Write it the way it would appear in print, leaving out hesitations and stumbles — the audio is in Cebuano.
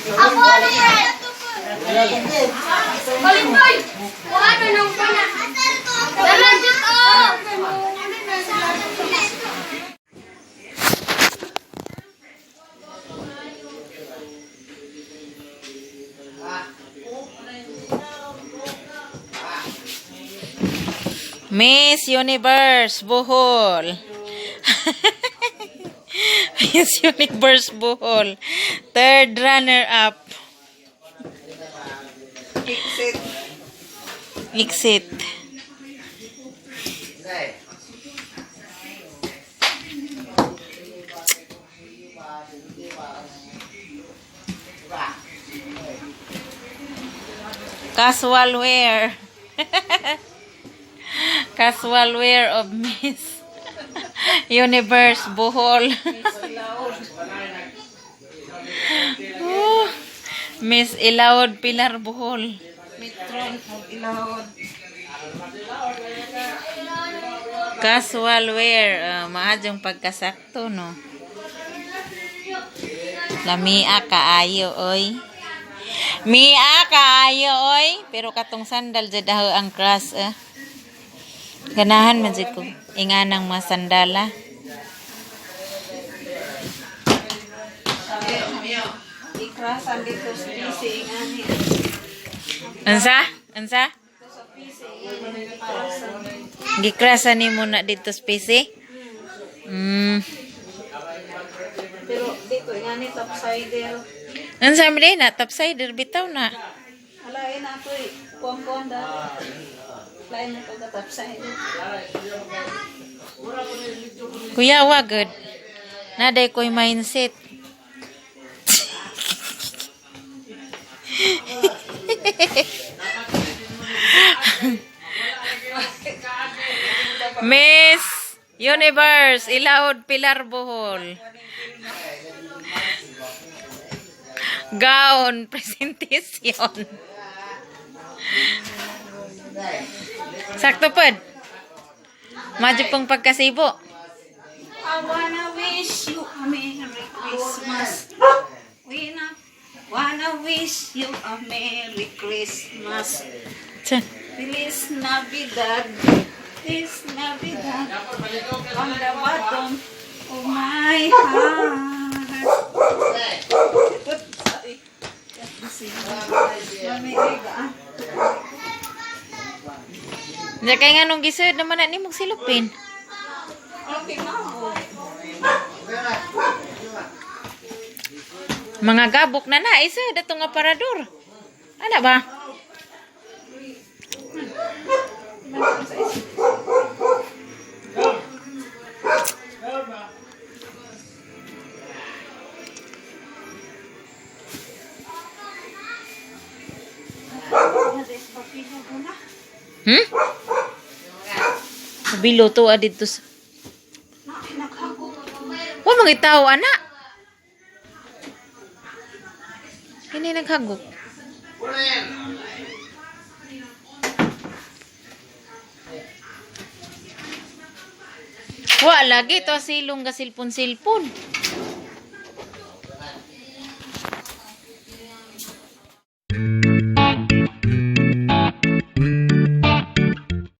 Ako ano yan? Kalitoy! Ano nung pana? Dala dito! Miss Universe Bohol. Miss Universe Bohol. Third runner up. Exit. Exit. Casual wear. Casual wear of Miss Universe Bohol. Oh, Miss Ilaod Pilar Bohol. Metron og ilawod. Casual wear. Maadyong pagkasakto, no? Lamia kaayo, oy. Mia kaayo, oy. Pero katong sandal jud aho ang crush, eh. Ganahan man jud ko inganang mga sandala. Ikrasan dito sa PC ingani. Unsa? Unsa? Sa PC ingani ikrasan. Gikrasan nimo na dito sa PC? Pero dito ingani topsider. Unsa man din na topsider bitaw na. Alain na to eh. Kuang-kuang da. Lain na pagka topsider. Kuya, wa good. Naday ko'y mindset. Miss Universe, Ilaod Pilar Bohol. Gown presentation. Sakto pod. Madyo pong pagkasibo. I wanna wish you a Merry Christmas. We na wanna wish you a Merry Christmas. Tiyan. Feliz Navidad. Feliz Navidad. On the bottom of my heart. Diyan kay nga nung gisod naman na nimong silupin. Mga gabok na na, isa datong aparador. Ana ba? Biluto dito sa. Wa mga itaw ana. Kini naghagok. Wa lagi to silong ga silpon-silpon.